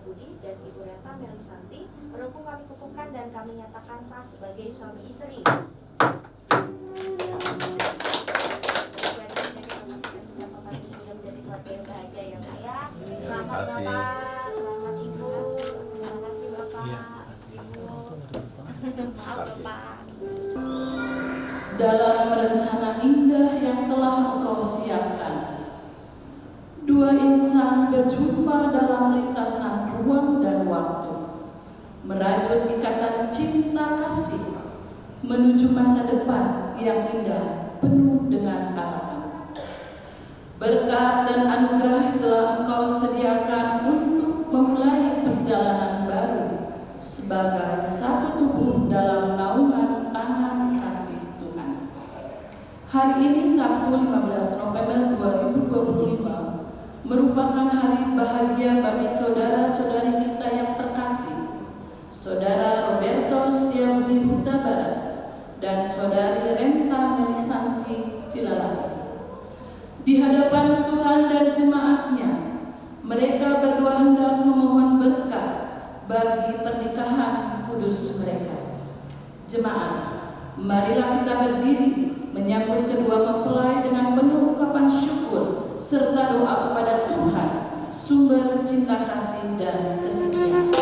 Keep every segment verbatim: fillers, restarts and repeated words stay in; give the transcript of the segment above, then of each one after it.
Budi dan Ibu Renta Melisanti, berhubung kami kukuhkan dan kami nyatakan sah sebagai suami istri. Sudah menjadi keluarga yang bahagia ya, Pak, ya. Selamat, Bapak. Selamat, Ibu. Terima kasih, Bapak. Iya, terima kasih. Ibu. Maaf, Bapak. Dalam rencana indah yang telah Engkau siapkan, dua insan berjumpa dalam lintasan ruang dan waktu, merajut ikatan cinta kasih menuju masa depan yang indah, penuh dengan harapan. Berkat dan anugerah telah Engkau sediakan untuk memulai perjalanan baru sebagai satu tubuh dalam naungan tangan kasih Tuhan. Hari ini, Sabtu, lima belas November dua ribu dua puluh lima, merupakan hari bahagia bagi saudara-saudari kita yang terkasih, Saudara Roberto Setiabudi Hutabarat dan Saudari Renta Melisanti Silalahi. Di hadapan Tuhan dan jemaat-Nya, mereka berdua hendak memohon berkat bagi pernikahan kudus mereka. Jemaat, marilah kita berdiri menyambut kedua mempelai dengan penuh ungkapan syukur serta doa kepada Tuhan, sumber cinta kasih dan kesetiaan.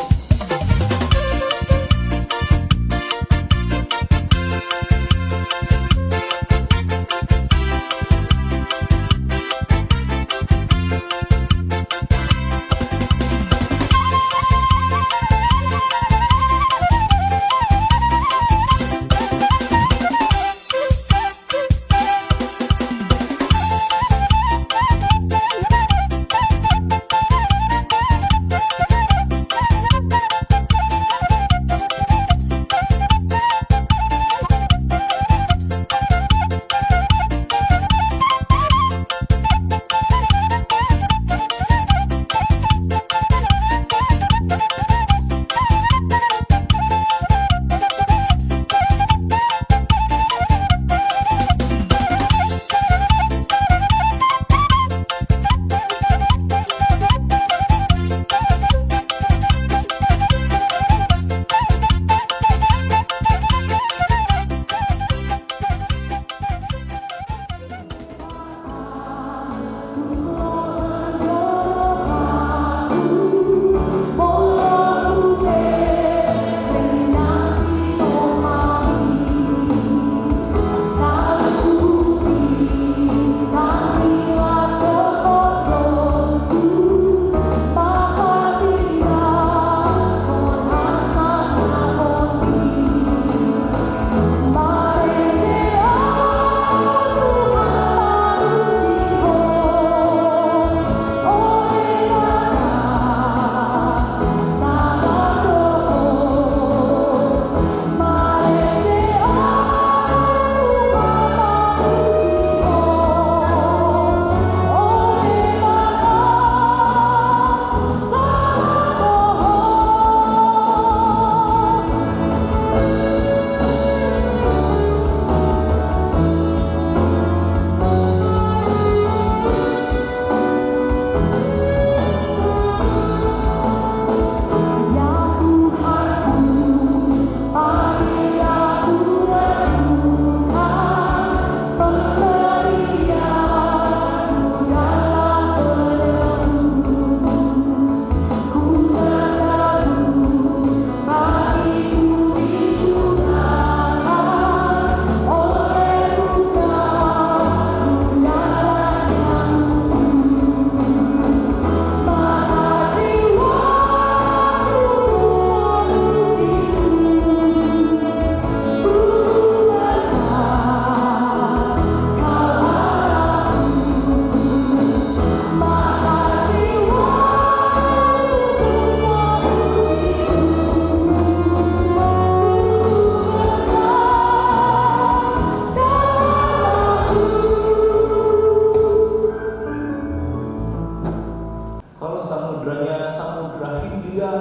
Kalau samudranya Samudra Hindia,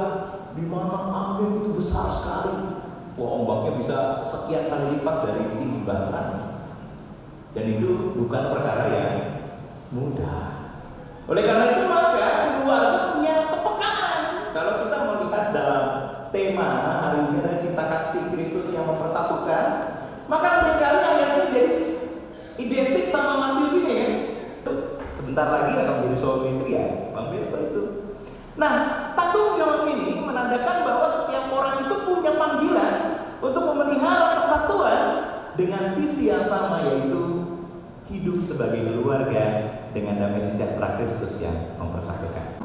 di mana angin itu besar sekali, wah, ombaknya bisa sekian kali lipat dari tinggi bantaran. Dan itu bukan perkara yang mudah. Oleh karena itu, maka keluarga punya kepekaan. Kalau Kasih Kristus yang mempersatukan, maka seringkali ayatnya jadi identik sama Matius ini, kan? Sebentar lagi akan menjadi suami istri, ya, Bang Firko itu. Nah, tanggung jawab ini menandakan bahwa setiap orang itu punya panggilan untuk memelihara persatuan dengan visi yang sama, yaitu hidup sebagai keluarga dengan damai sejahtera Kristus yang mempersatukan.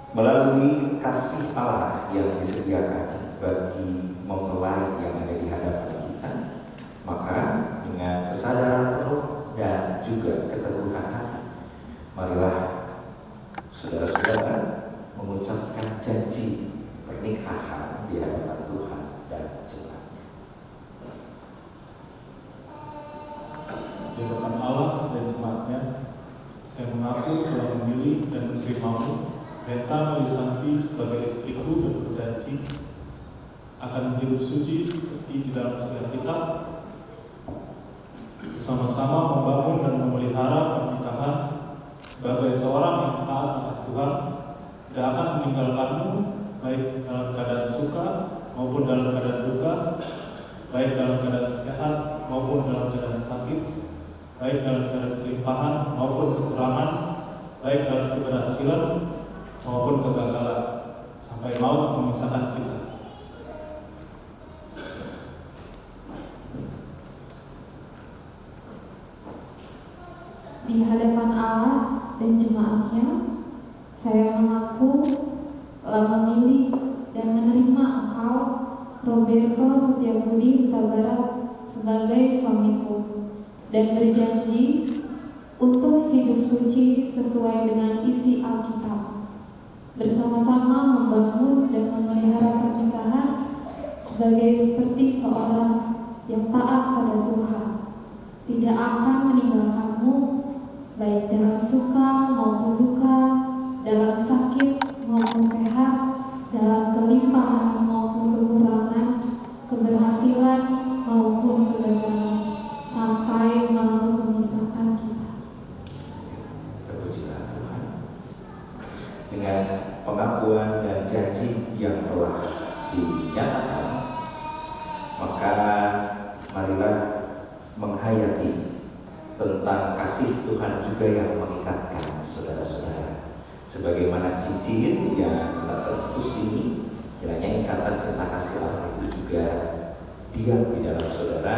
Melalui kasih Allah yang disediakan bagi mempelai yang ada di hadapan kita, maka dengan kesadaran penuh dan juga keteguhan hati, marilah saudara-saudara mengucapkan janji pernikahan di hadapan Tuhan dan jemaat-Nya. Di hadapan Allah dan jemaat-Nya, saya mengaku telah memilih dan menerimamu, Gretta Melisanti, sebagai istriku dan berjanji akan hidup suci seperti di dalam sejarah kita, bersama-sama membangun dan memelihara pernikahan sebagai seorang yang taat akan Tuhan, tidak akan meninggalkanmu, baik dalam keadaan suka maupun dalam keadaan duka, baik dalam keadaan sehat maupun dalam keadaan sakit, baik dalam keadaan kelimpahan maupun kekurangan, baik dalam keberhasilan maupun kegagalan, sampai maut memisahkan kita. Di hadapan Allah dan jemaat-Nya, saya mengaku telah memilih dan menerima engkau, Roberto Setiabudi Hutabarat, sebagai suamiku, dan berjanji untuk hidup suci sesuai dengan isi Alkitab, bersama-sama membangun dan memelihara pernikahan sebagai seperti seorang yang taat pada Tuhan, tidak akan meninggalkanmu, baik dalam suka maupun duka, dalam sakit maupun sehat, dalam kelimpahan maupun kekurangan, keberhasilan maupun kegagalan, sampai maut memisahkan kita. Terpujilah Tuhan. Dengan pengakuan dan janji yang telah dinyatakan, maka marilah menghayati tentang kasih Tuhan juga yang mengikatkan saudara-saudara. Sebagaimana cincin yang telah terputus ini, kiranya ikatan cinta kasih Allah itu juga diam di dalam saudara,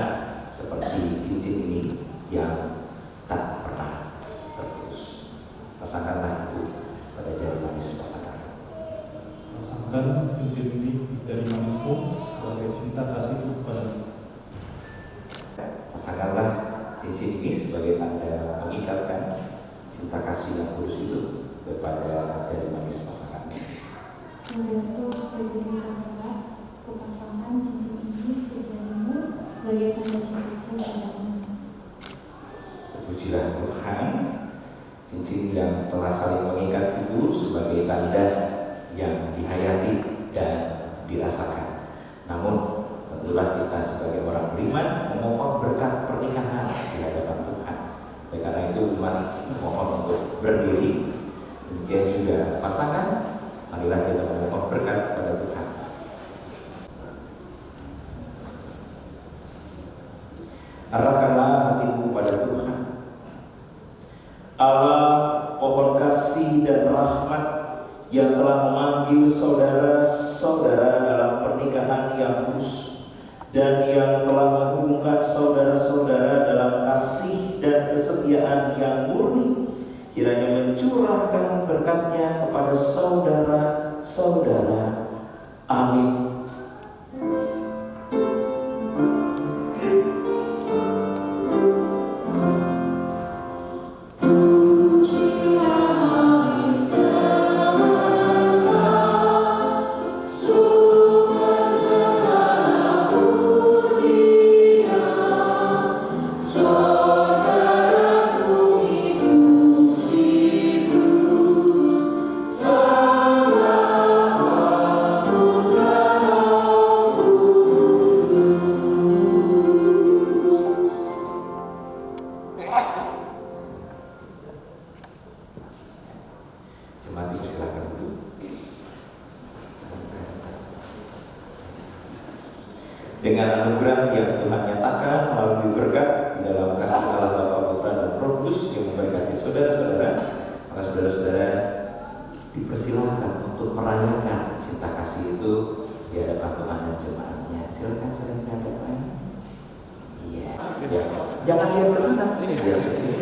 seperti cincin ini yang tak pernah terputus. Pasangkanlah itu pada jari manis pasangan. Pasangkan cincin ini di jari manismu sebagai cinta kasihmu padamu. Pasangkanlah cincin ini sebagai tanda mengikatkan cinta kasih yang kudus itu kepada jari manis pasanganmu. Roberto Setiabudi Hutabarat, kupasangkan cincin ini ke jarimu sebagai tanda cintaku padamu. Terpujilah Tuhan. Cincin yang telah saling mengikat itu sebagai tanda yang dihayati dan dirasakan. Namun, tentu Marilah kita sebagai orang beriman memohon berkat pernikahan di hadapan Tuhan. Oleh karena itu, mari memohon untuk berdiri. Demikian juga pasangan, marilah kita memohon berkat kepada Tuhan. Arahkanlah hatimu pada Tuhan. Allah, pohon kasih dan rahmat, yang telah memanggil saudara-saudara dalam pernikahan yang kudus, dan yang telah menghubungkan saudara-saudara dalam kasih dan kesetiaan yang murni, kiranya mencurahkan berkat-Nya kepada saudara-saudara. Amin. Jemaat, dipersilakan dulu. Dengan anugerah yang Tuhan nyatakan melalui berkat di dalam kasih Allah Bapa, Putra, dan Roh Kudus yang memberkati saudara-saudara, maka saudara-saudara dipersilakan untuk merayakan cinta kasih itu di hadapan Tuhan dan jemaat-Nya. Silakan, saudara, ke hadapan. Iya. Ya. Jangan lihat ke sana. Iya. Lihat ke sini.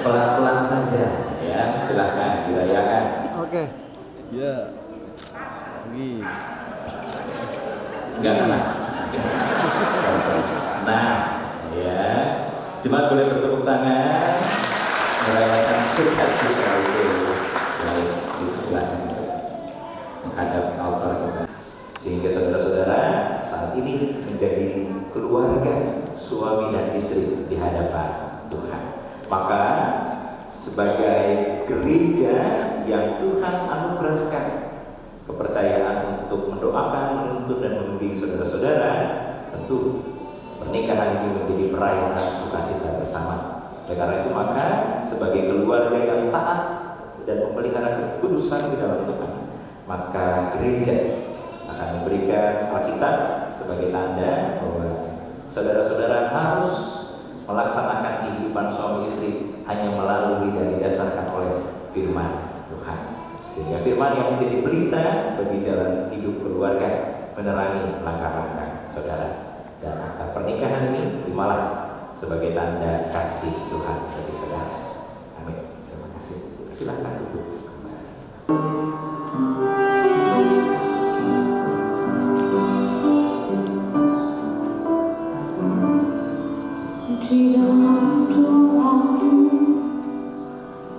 Pelan-pelan saja, ya. Silakan dirayakan. Oke. Ya. Lagi. Nggak kena. Nah, ya. Jemaat boleh bertepuk tangan. Merayakan sukacita itu. Baik, silakan menghadap altar kembali. Sehingga saudara-saudara saat ini menjadi keluarga suami dan istri di hadapan Tuhan. Maka sebagai gereja yang Tuhan anugerahkan kepercayaan untuk mendoakan, menuntun, dan membimbing saudara-saudara, tentu pernikahan ini menjadi perayaan sukacita bersama. Oleh karena itu maka sebagai keluarga yang taat dan memelihara kekudusan di dalam Tuhan, maka gereja akan memberikan Alkitab sebagai tanda bahwa saudara-saudara harus melaksanakan kehidupan suami istri hanya melalui dan didasarkan oleh firman Tuhan. Sehingga firman yang menjadi pelita bagi jalan hidup keluarga, menerangi langkah-langkah saudara. Dan akta pernikahan ini terimalah sebagai tanda kasih Tuhan bagi saudara. Amin. Terima kasih. Silakan duduk. Di dalam doaku,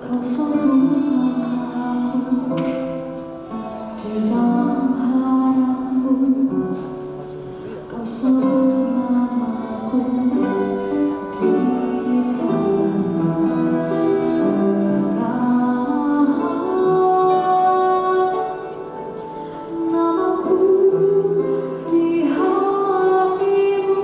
Kau sebut namaku. Di dalam harapku, Kau sebut namaku. Di dalam segala hal, namaku di hatimu.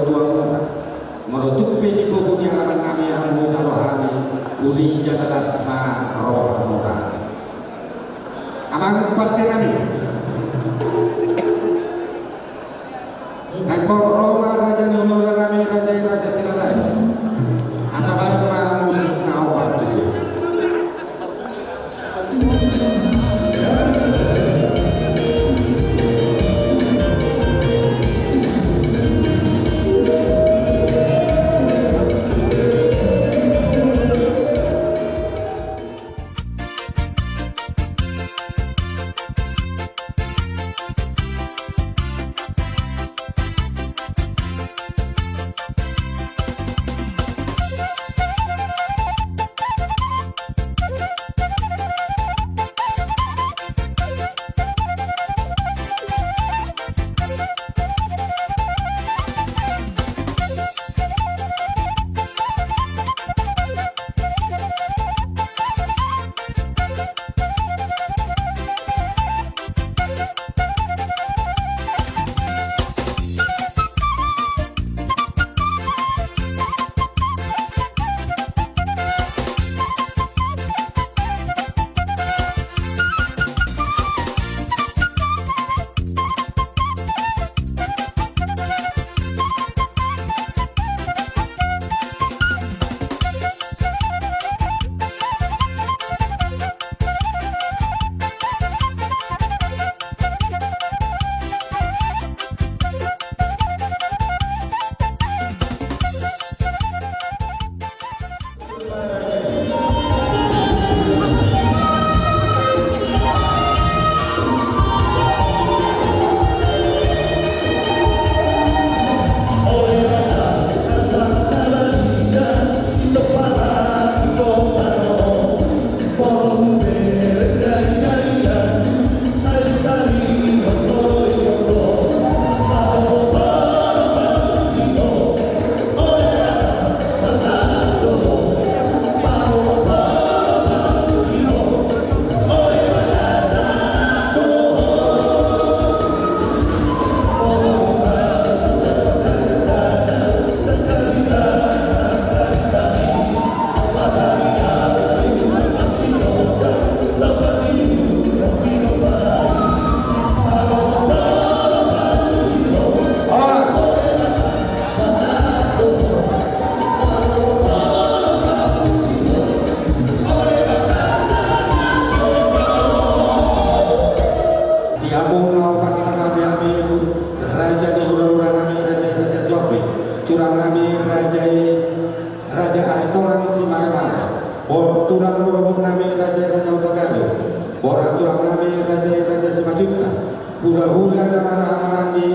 Tuamu, molo tung pe di boku ni alaman nami hamu jalo hami, uli jala las ma rohamuna. Amang pande nami. Nangkok ro ma raja ni hulahula nami, raja i Raja Silalahi. Asa baen ma musik na opat tusi. Di hamu na opat sangap hami, raja ni hulahula nami, raja i Raja Sihombing, tulang nami, raja i Raja Aritonang Simaremare, bo-, tulang rorobot nami, raja i Raja Hutagalung, bona tulang nami, raja i Raja Simanjuntak, hulahula na marhahamaranggi,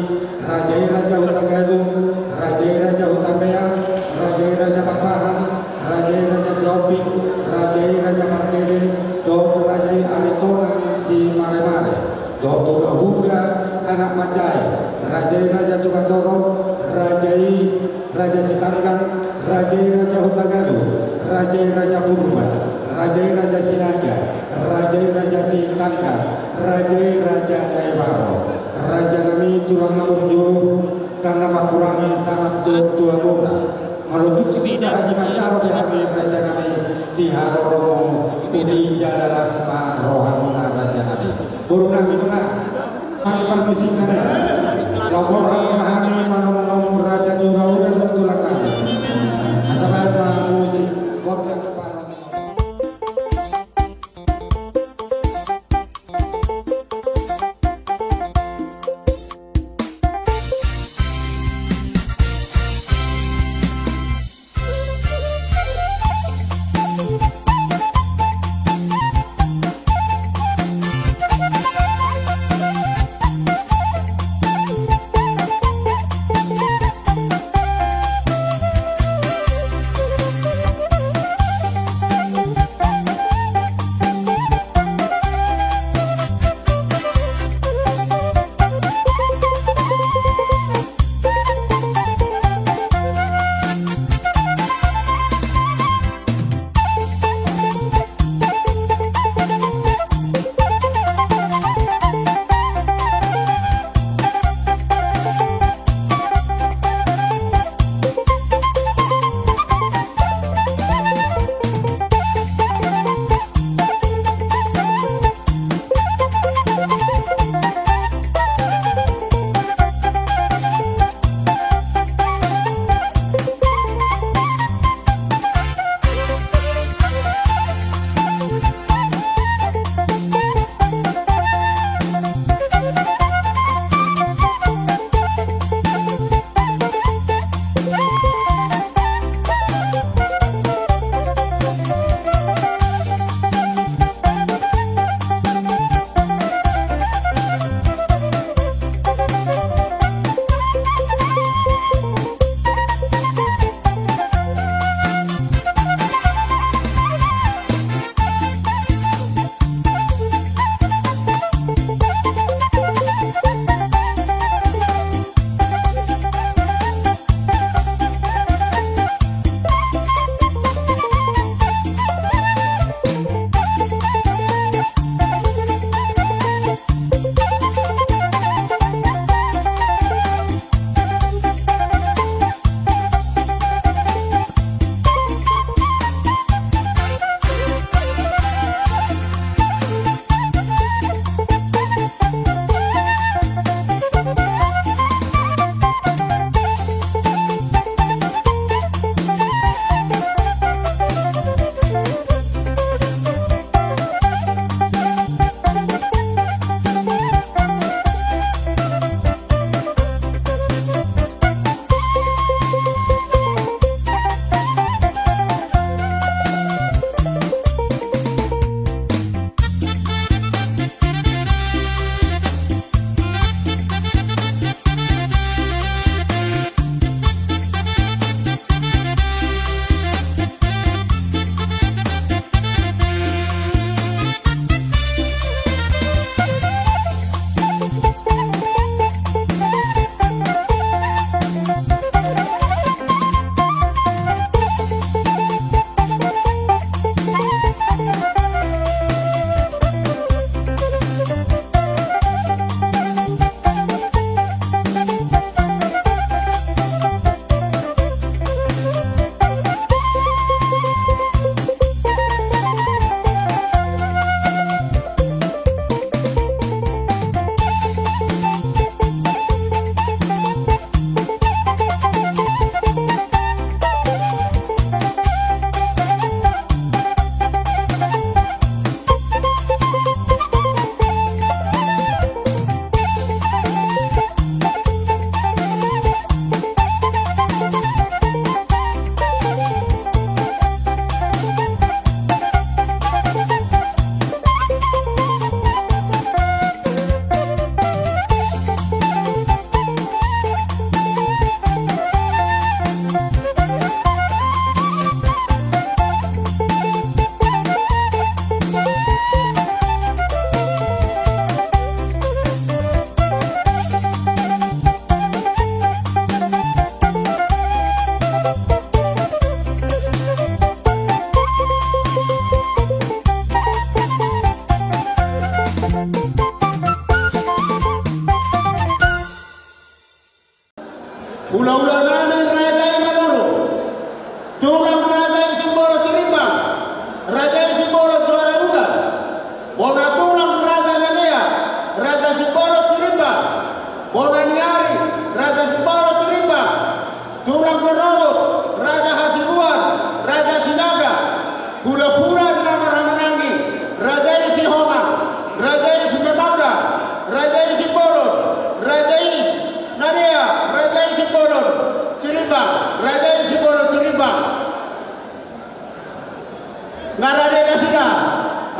raja i Raja Hutagalung, raja i Raja Hutabean, raja i Raja Pakpahan, raja i Raja Sihombing, raja i Raja Pardede, dohot raja i Aritonang Simaremare, dohot hulahula anak manjae, raja i Raja Tugatoro, raja i Raja Sitanggang, raja i Raja Hutagalung, raja i Raja Purba, raja i Raja Sinaga, raja i Raja Sitanggang, raja i Raja Naibaro. Raja nami, tulang na burju, ndang na mangkurangi sangap dohot tu hamuna. Molo tung sisa hami manjalo be hami, raja nami, di haroromu, uli jala las ma rohamuna, raja nami. Boru nami, nunga. Hami parmusik nami. Laos boru hami, hami manomu-nomu raja ni hulahula dohot tulang nami. Asa baen ma musik gondang parmusik.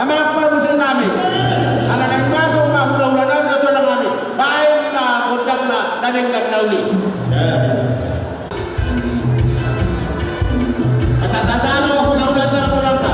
Amang parmusik nami, ala naeng masuk ma hulahula nami dohot tulang nami, baen ma gondangna na denggan na uli. Asa tata do hulahulanta, hulahulanta.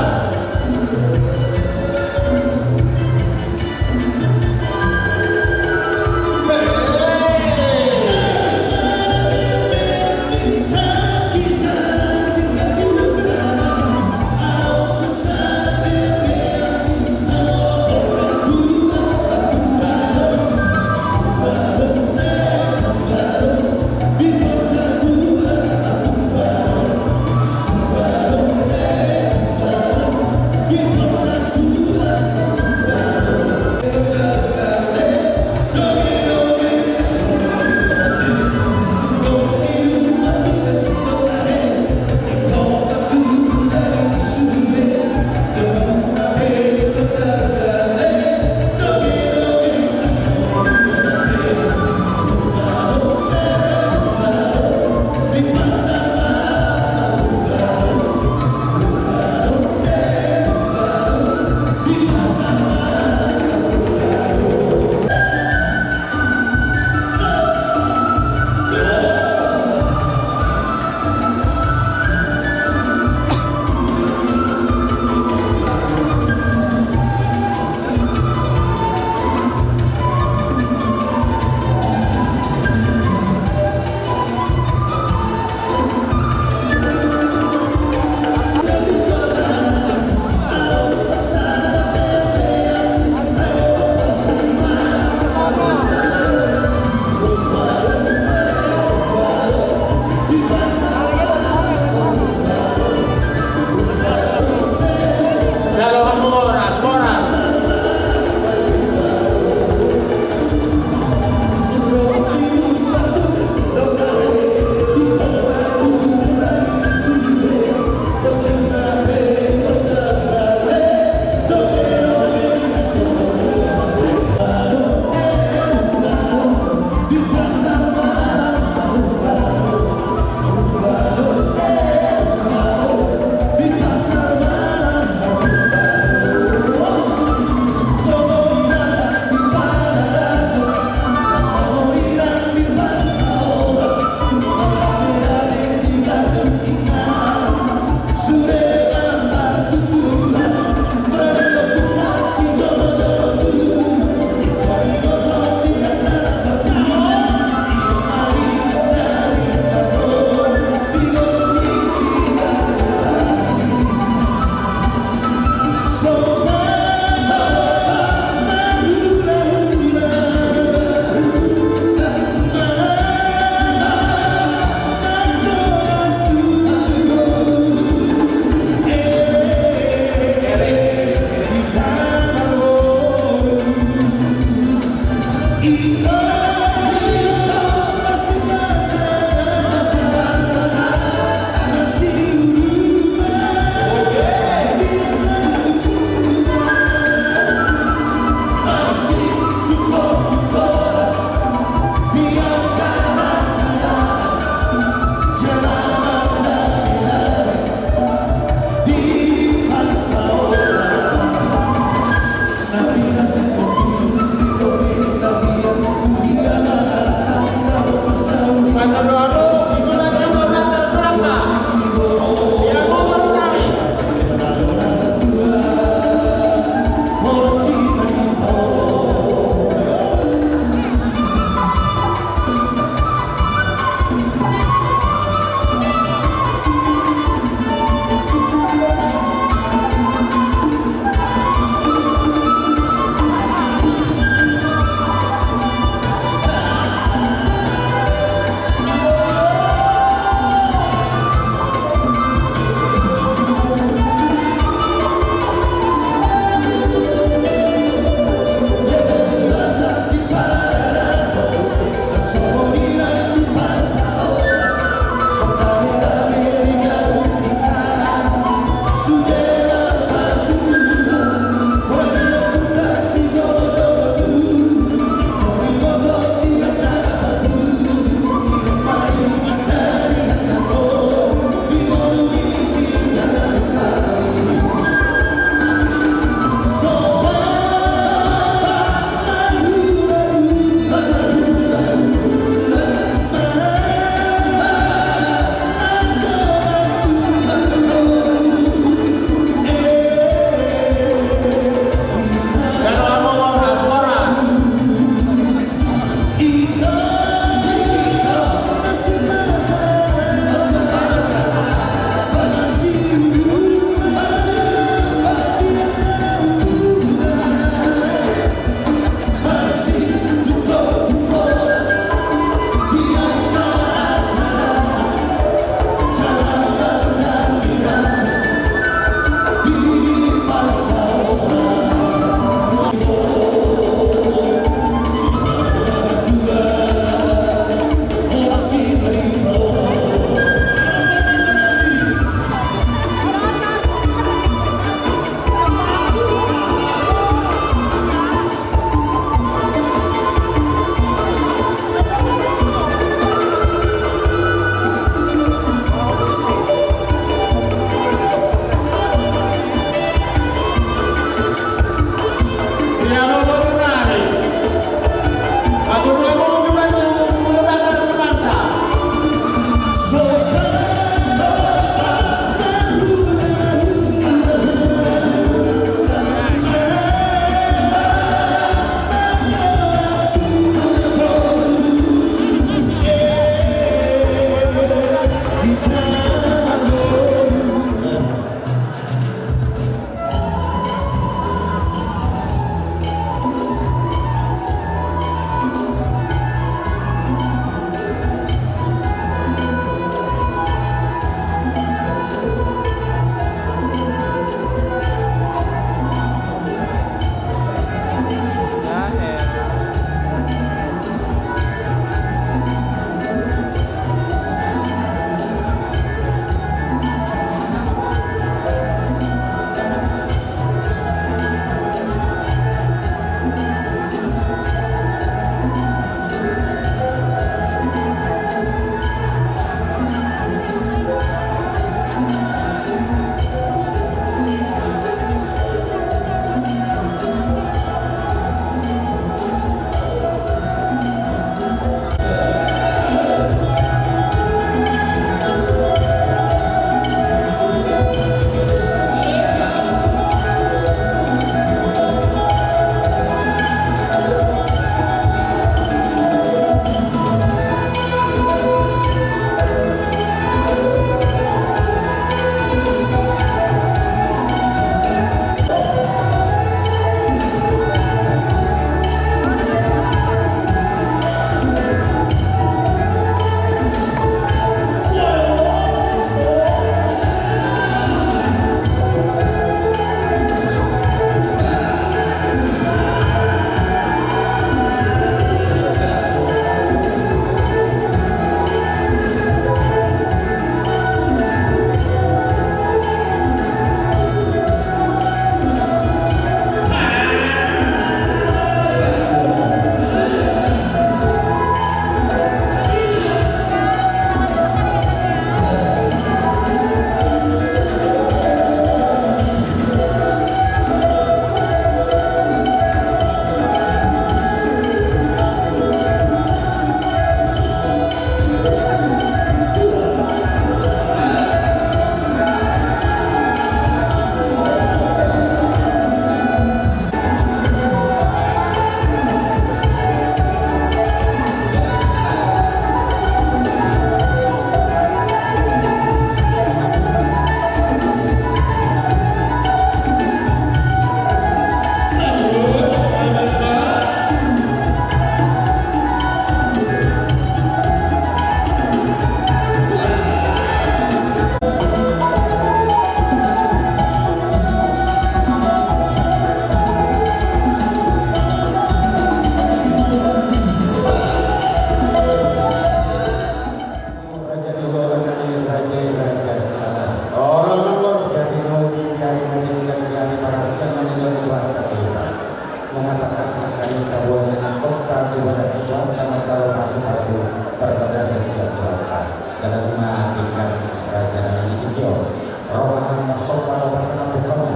Tinggal raja nami di tio. Roha na somba do pasangaphon hamu.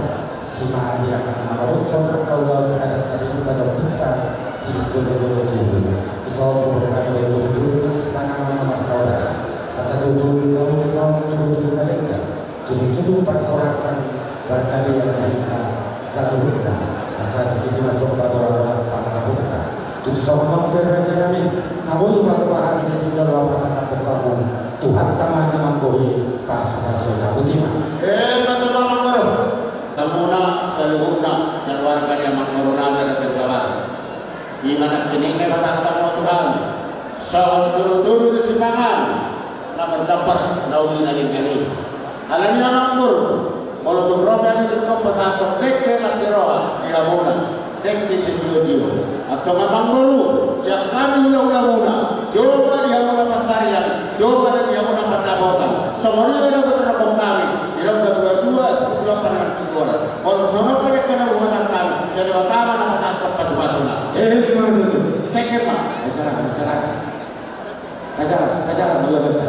Ima di angka na maruntun angka ulaon adat na dibuka dohot pinta si jolo-jolo tubu. Dison do hami do tubu-tubu sipanganon na marsaoran. Asa tubu-tubu na unik na unik tubu-tubu na denggan. Tubu-tubu parhorasan marhadiah na hita saluhutna. Asa sititi ma somba dohot pangapunta. Tung songon on pe raja nami, na boi ma tupa hami di jolo pasangaphon hamu. Tuhanta ma na manggohi pasu-pasuna. Boti ma. Emma tutu amangboru. Hamuna saluhutna keluarga ni amangboru nami Raja Utabarat. Ima nangkining na patangkam ma Tuhan. Songon tudu-tudu ni sipanganon na mardampar na uli na denggan i. Alani i amangboru, molo tung ro hami tingkos pasahathon dengke las ni roha di hamuna, dengke sitio-tio. Antong amangboru, sian hami hula-hulamuna, jumpa di hamuna pansarian, jumpa di hamuna pandapotan. Songon i ma na hupatorang hami, di na tua-tua, di na panangan singkola. Molo songon on pe dengke na huhatahon hami, sai Debata ma na patangkam pasu-pasuna. Eh, eh, ima tutu. Cek, eh, Pak. Acara, acara. Acara, acara, dua, dua.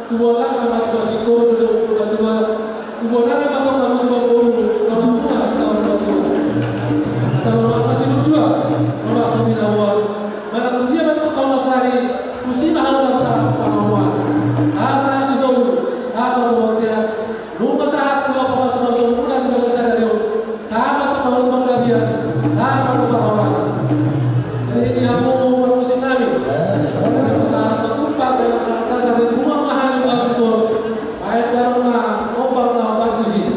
Tubuan langka ma tubuan singkoru, dodok tubuan dua. Tubuan anak ma tubuan boru, tubuan mua tubuan dua. Asa lomak ma sinur dua, lomak so binaboan. Manang tu dia ma tubuan sari, tusi ma hamu dapotan pangomoan. Sahat-sahat tu solu, sahat ma tu bontean. Nunga sahat tu ahu pamasumasu muna di bagasan ari on. Sahat ma tu hamu panggabean, sahat ma tu parhorasan. Jadi di hamu parmusik nami. Sahat ma tu panggabean, sahat ma tu hamu panggabean. Baen barang ma, ombak ma, ombak tusi.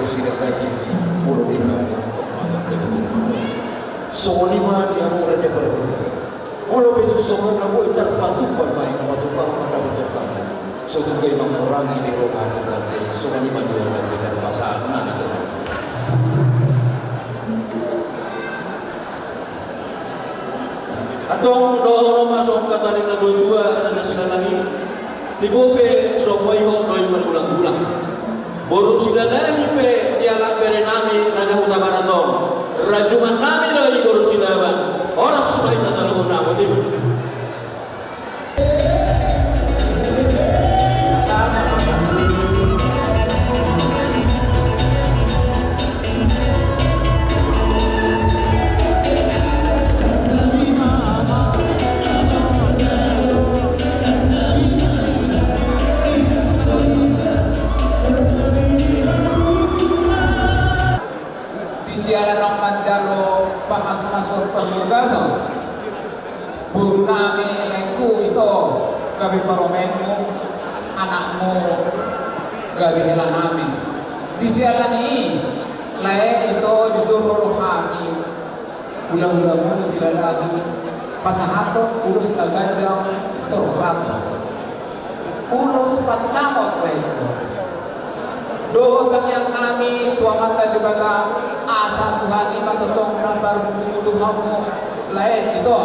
Silaturahmi, molo di hamu, tok matok dari rumah. Songon i ma di hamu raja parhundul. Molo pe tung songon na boi tarpatupa ma i, na patupa ma mandapot tentang. So tung boi mangurangi di roha ni raja i, songon i ma jolo na boi tarpasahat na na tung. Antong dohonon ma songon hata ni natuatua, na silaturahmi. Tibu pe so boi ho do i margulanggulang. Boru Silalahi pe dialap berenami na di Hutabarat on. Rajungannami do i boru Silaban. Horas ma hita saluhutna, botima. Di siala naung manjalo pamasumasuon parbagason, borunami, laengku, ito gabe parumaenmu, anakmu gabe helanami. Di siala ni i, lae, ito, dison ro hami hulahulamu Silalahi pasahathon ulos na ganjang sitorop rambu, ulos pancamot, laengku, dohot tangiangnami tu Amanta Debata, asa Tuhan i ma tongtong na marbudubuduk hamu, lae, ito.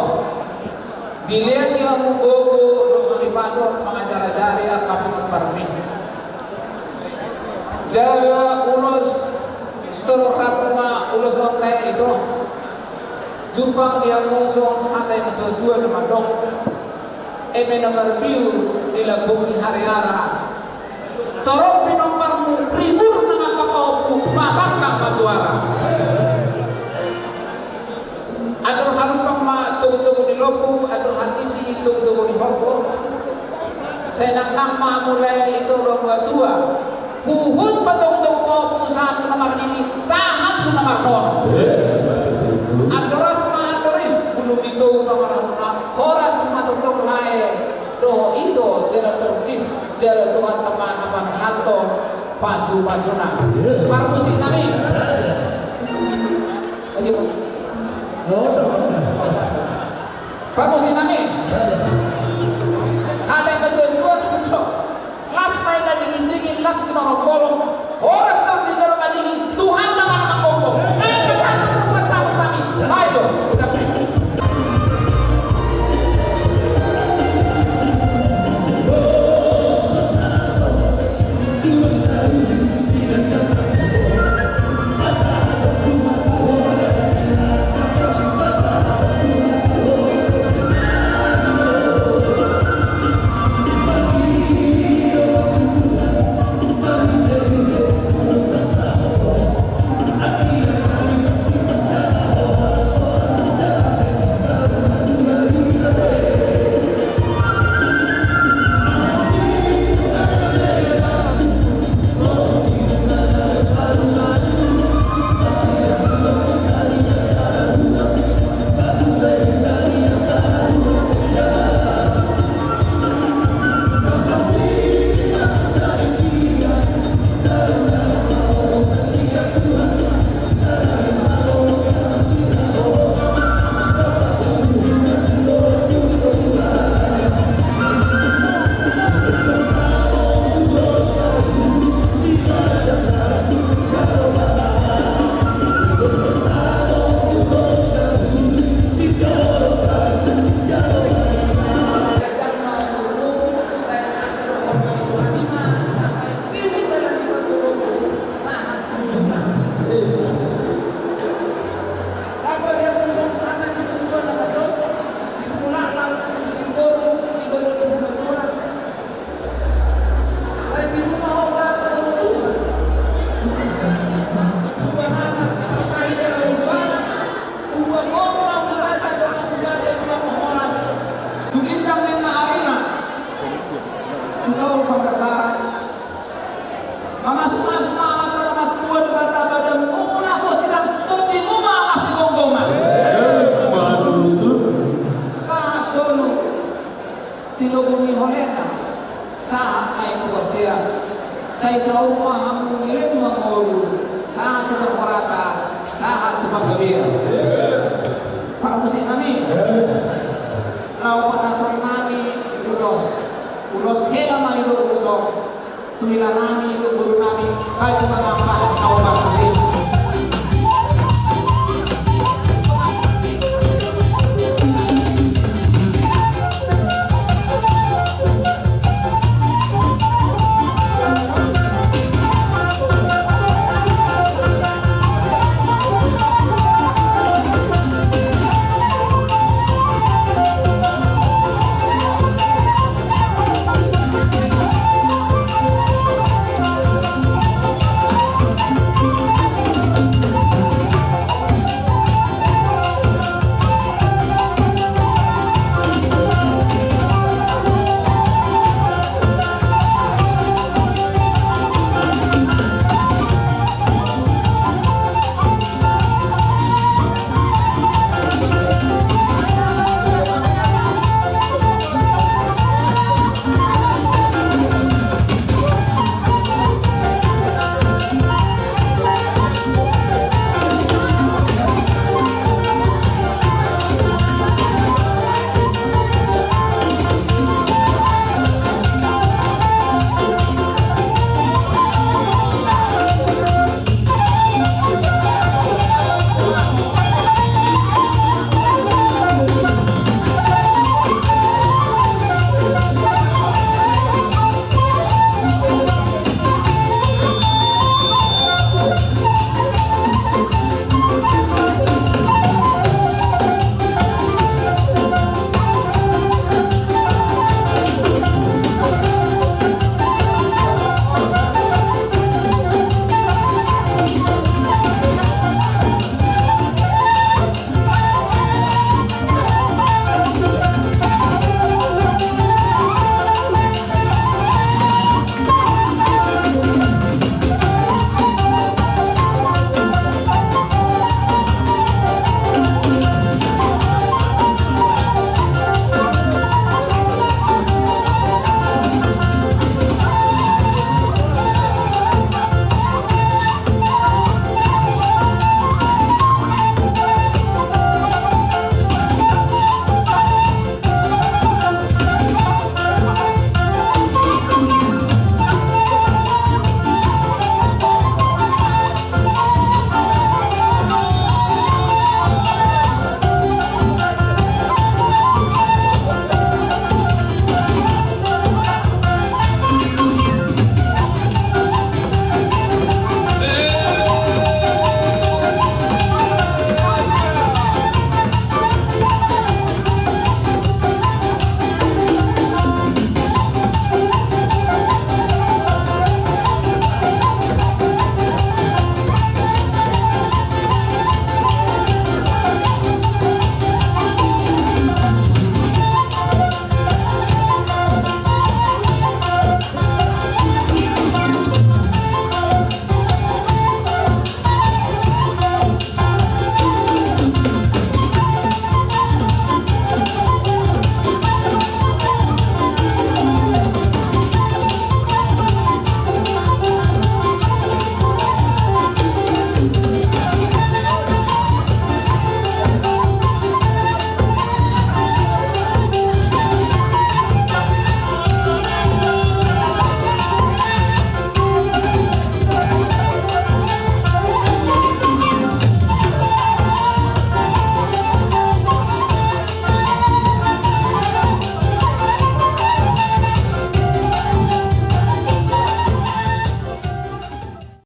Dilehon i hamu gogo dohot hahipason mangajarajari angka pingpingmi. Jala ulos sitorop rambu ma ulos on, lae, ito. Jumpang di hamu songon hata ni natuatua na mandok: Eme na marbiu di lambung ni hariara, torop pinomparmu, ribur na nangkapahompu, patangkang ma tu ara. Andor halumpang ma togutogu ni lombu, andor hatiti togutogu ni hombo. Sai nangnang ma hamu, lae, ito, do matua. Huhut ma togutogu pahompu sahat tu na marnini, sahat tu na marnono. Andor as ma andor is, bulung ni togu pangarahutna, horas ma tongtong, lae, dohot ito jala torop is, jala Tuhanta ma na pasahathon pasupasuna. Parmusiknami. Parmusiknami. Hata ni natuatua, las ma i na dingindingin, las di marombolong, horas do di jolo madingin, Tuhanta ma na manggogo. Nai pasahat ma pasahat nami. Ayo. Mamasumasu ma Amanta na martua Debata badanmu na so sirang, tondimuna ma sigomgoman. Sahat solu. Tilobu ni holena, sahat aek tu bontean. Sai saur ma hamu leleng mangolu, Parmusik nami, laho pasahaton nami ulos, ulos hela ma i do ulos on tu ina nami, tu boru nami, baju mangampar, laho parmusik.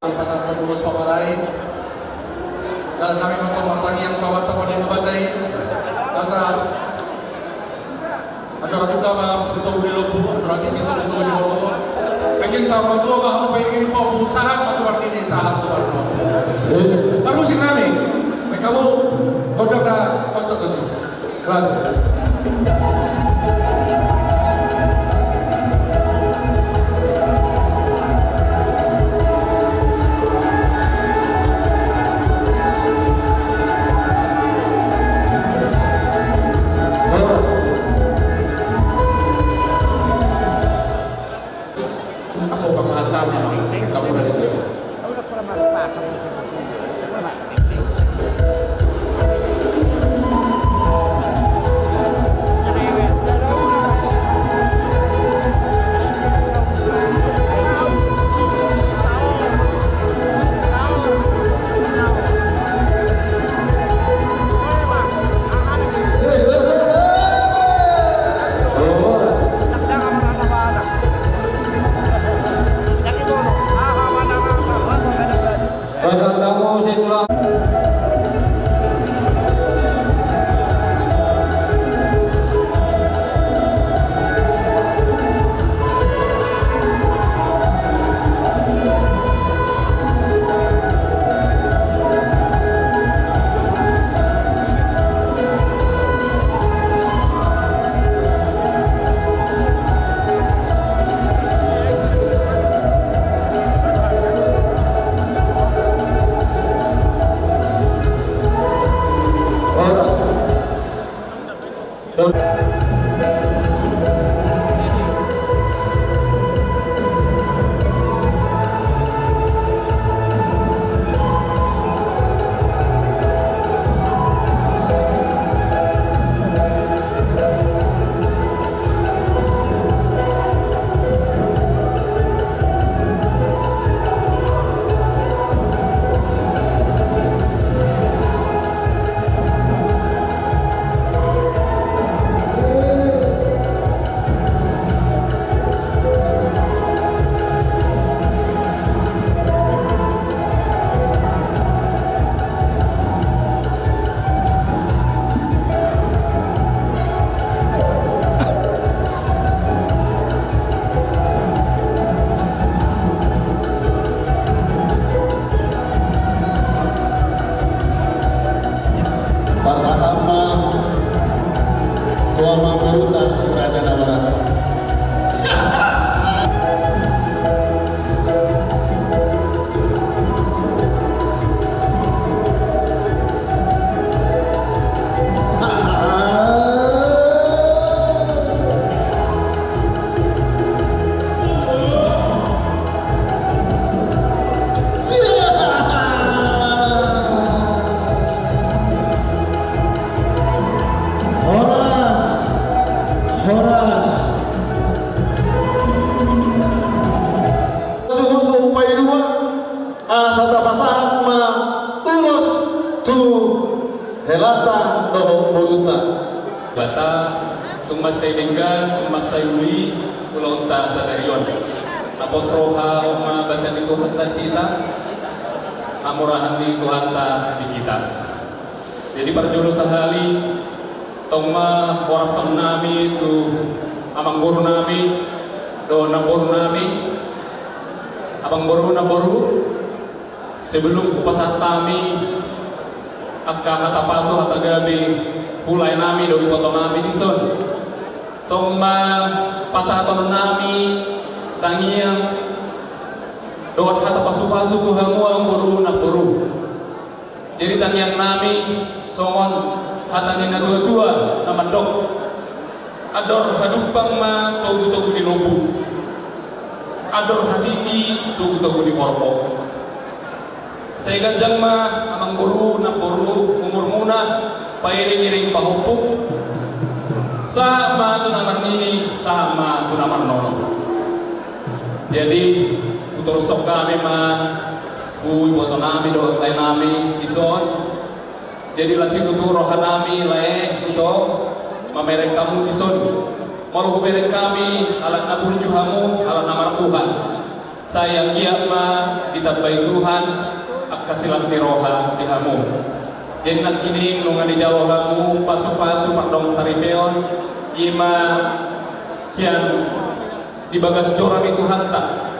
Pasahat ulos pamalai. Dan hami mangkorhon tangiang tu Amanta Pardenggan Basa i. Asa andorang buka ma togutogu ni lombu, andorang tingki togutogu ni horbo. Penggeng saur matua ma hamu, penggeng ni ponggu, sahat ma tu marnini, sahat tu marnono. Parmusik nami, baen hamu gondang na tonton tusi. Pasahat ma tu amangboruta Raja Nabarat. Horas, horas. Suhusuhu paidua, asa tapasahat ma ulos tu helanta dohot borunta. Debata, tung mansai denggan, tung mansai uli ulaonta sadari on. Napos roha on ma basa ni Tuhanta di hita, hamurahan ni Tuhanta di hita. Jadi parjolo sahali, tong ma horas nami tu amangboru nami dohot namboru nami. Amangboru, namboru, sebelum hupasahat hami angka hata pasu hata gabe tu lae nami dohot iboto nami dison, tong ma pasahaton nami tangiang dohot hata pasupasu tu hamu amangboru, namboru. Jadi tangiang nami songon hata ni natuatua na mandok: Andor hadumpang ma togutogu di lombu, andor hatiti togutogu di horbo. Sai ganjang ma amangboru namboru umurmuna, pairingiring pahompung, sahat ma tu na marnini, sahat ma tu na marnono. Jadi hutorushon hami ma tu iboto nami dohot lae nami dison. Jadi las situtu roha nami, lae, ito, mamereng hamu dison. Molo hubereng hami, ala na burju hamu, ala na martuhan. Sai anggiat ma ditambai Tuhan angka silas ni roha di hamu. Jadi nangkining nunga dijalo hamu pasupasu mardongan saripeon, i ma sian di bagas joro ni Tuhanta.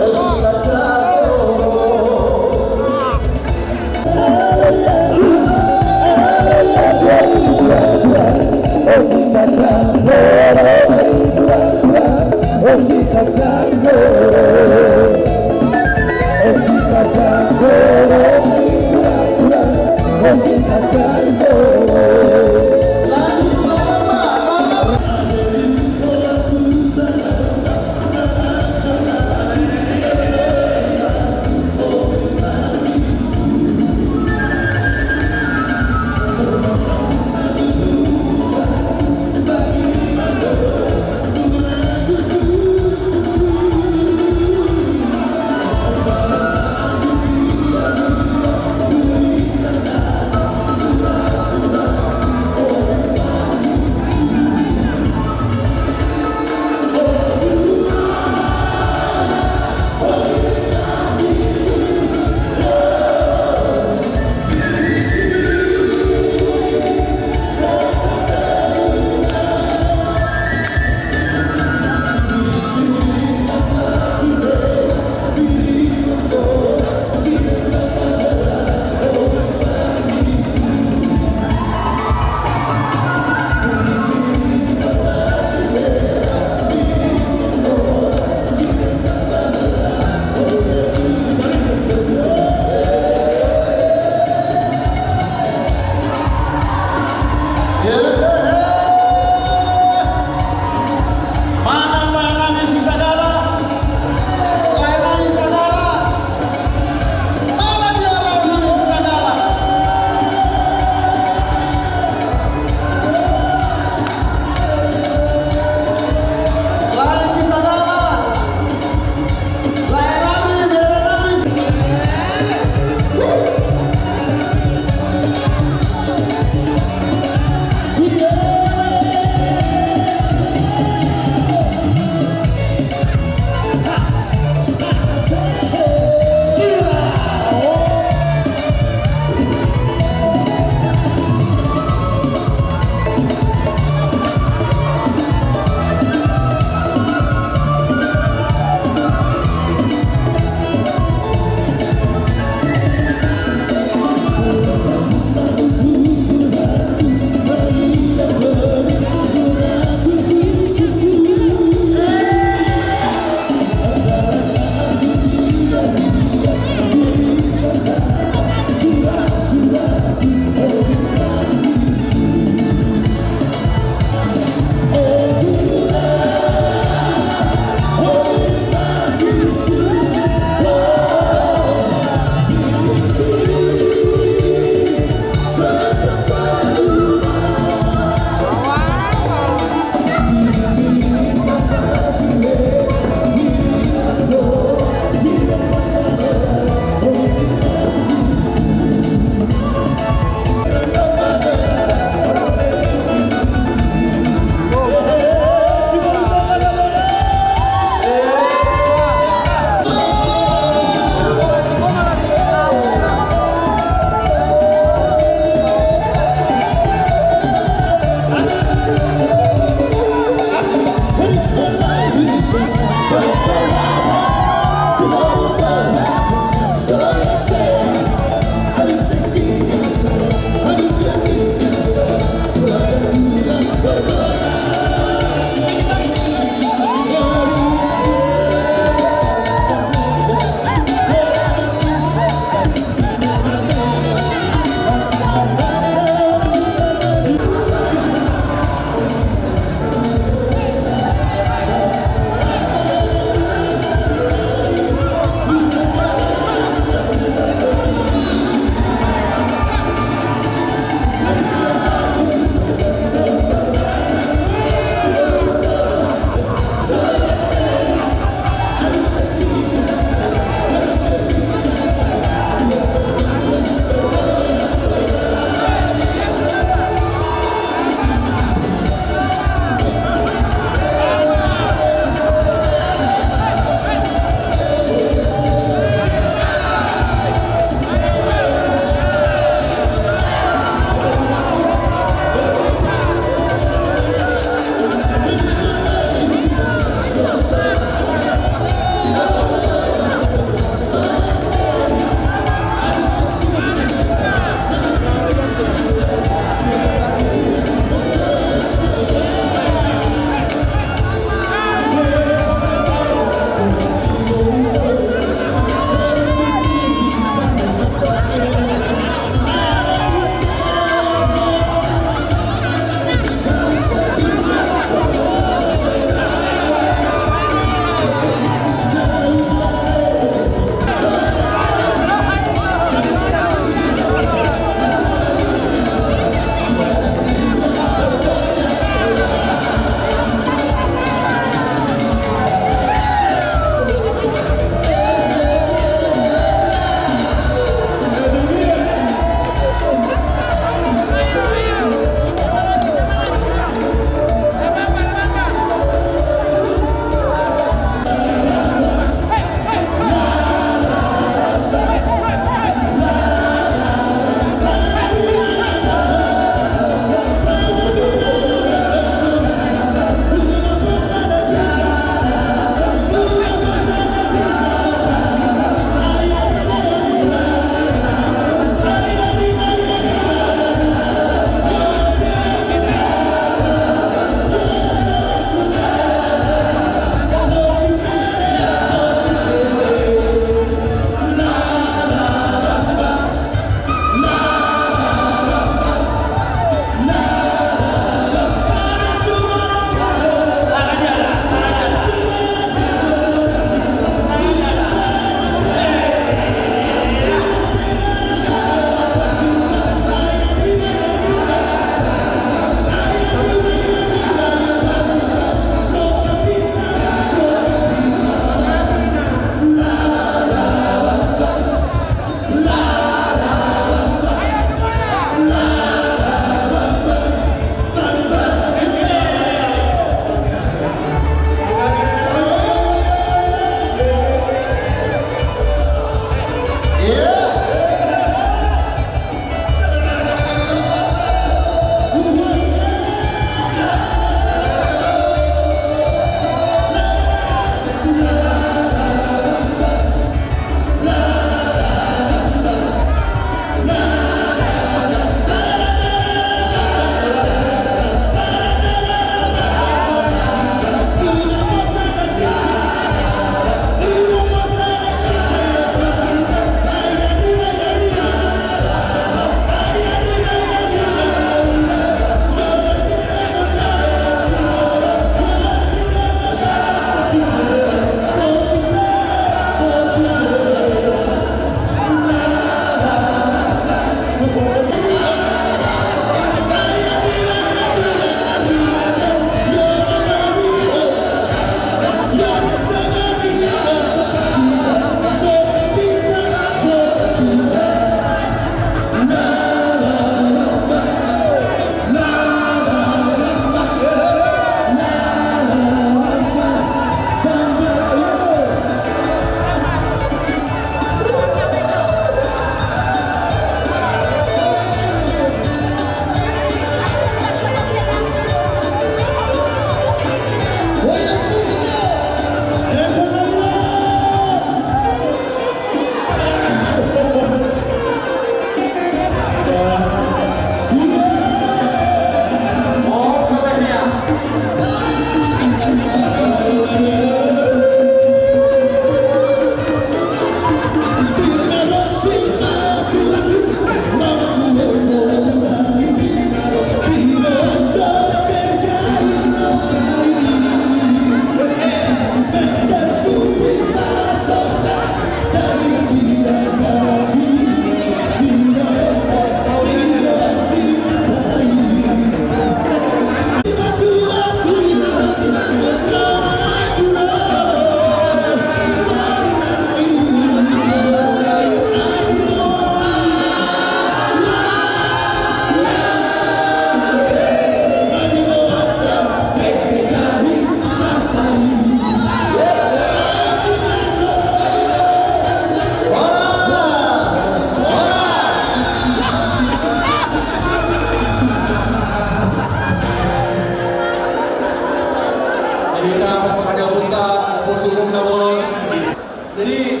Jadi,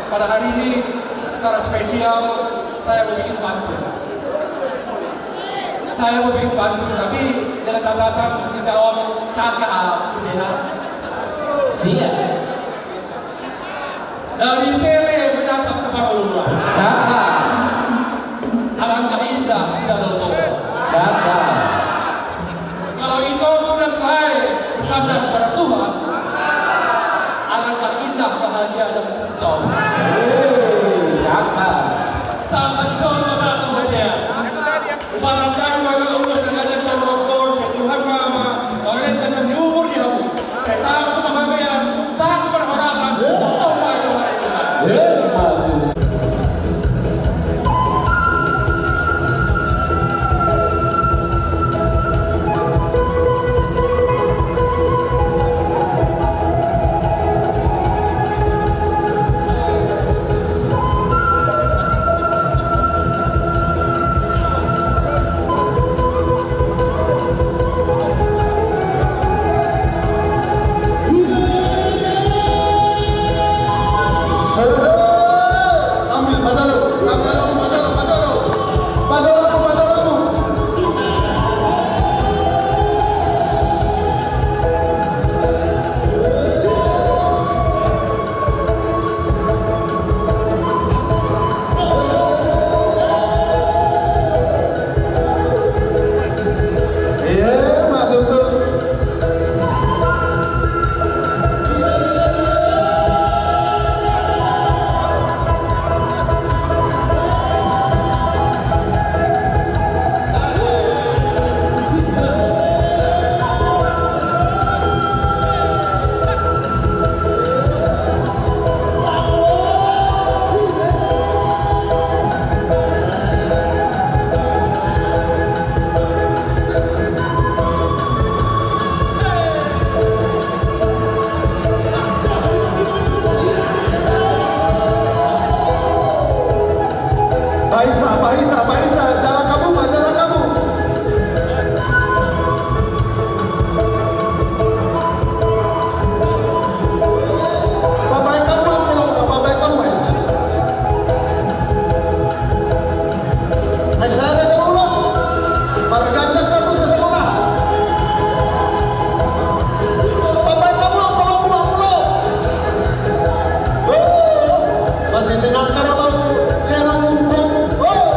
pada hari ini secara spesial saya mau bikin pantun. Saya mau bikin pantun, tapi dengan catatan dijawab cakap, gitu ya. Siap. Dari tele menatap ke Panguluan. Cakap. Alangkah indah sudah nonton. Cakap. Kalau itu udah baik bersandar kepada Tuhan, alangkah indah bahagia dan sentosa. Hei, cakap. Sahabat Solo satu baca. Barangkali warga ulos dengan jadwal nonton, si Tuhan Mama, oleh dengan nyubur di hamu. Saya satu penggabean, satu perhorasan. Hei, maju. Paisa, paisa, paisa, jalan kamu, Pak, jalan kamu. Bapak kamu, Pak, bapak kamu, Pak. Ai sada ulos, margacak kamu sesekolah. Bapak kamu, Pak, pulang, pulang. Oh, masih senang kalau mau jalan mumpung. Oh.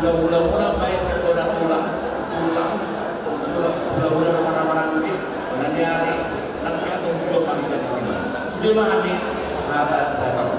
Mula-mula baen sikola tulang, tulang, mula-mula marang-marang di, mana ni ari, nang pia tong dua pagi di sini. Sude ma hami, sahabat datang.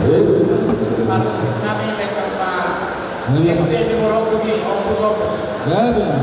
Parmusik nami lekan ma. Iya. Ente di Moroku di ompus-ompus. Iya, iya.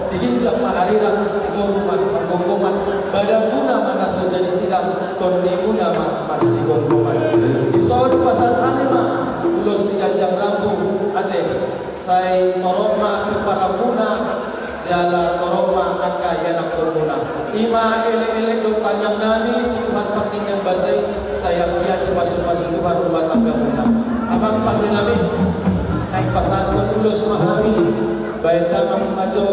Di ginjang ma arirang, di toru ma pargonggoman, badamuna ma na so jadi sidang, tondimuna ma marsigomgoman. Dison pasahat hami ma ulos siganjang rambu, ate. Sai torop ma tu parambuna, jala torop ma angka ianakkonmuna. I ma elek-elek dohot tangiang nami tu Tuhan Pardenggan Basa i, sai anggiat dipasu-pasu Tuhan rumah tanggamuna. Amang pande nami, naeng pasahathon ulos ma hami, baen damang ma jo.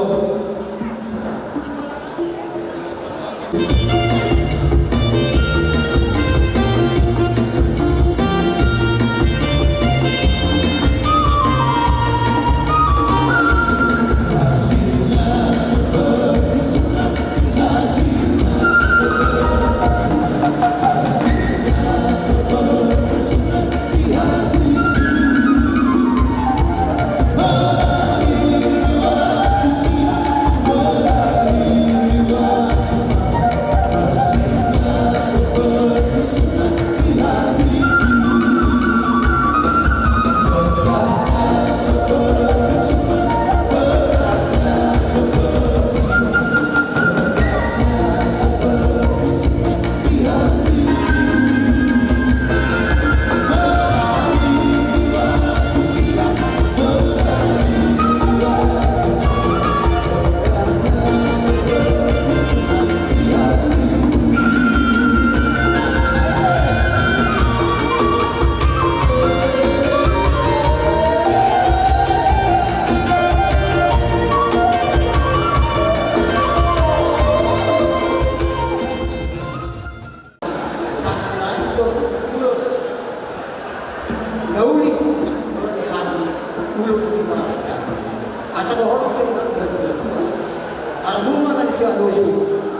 Pas nai so ulos na uli, ulos sipalas. Asa dohot sipalas. Almuma na disialusi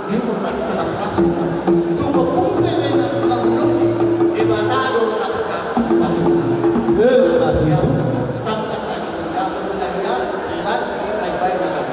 di umur lagi sangat masuk. Tunggu pun memang mengurusi di mana do lagi sangat masuk. Eh, tapi itu. Sampai tadi tidak berlahiran, hebat, baik-baik, hebat.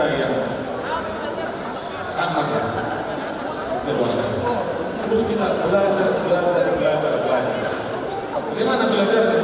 Iya. Tamat ya. Terus kita belajar, belajar, belajar, belajar. Bagaimana belajarnya?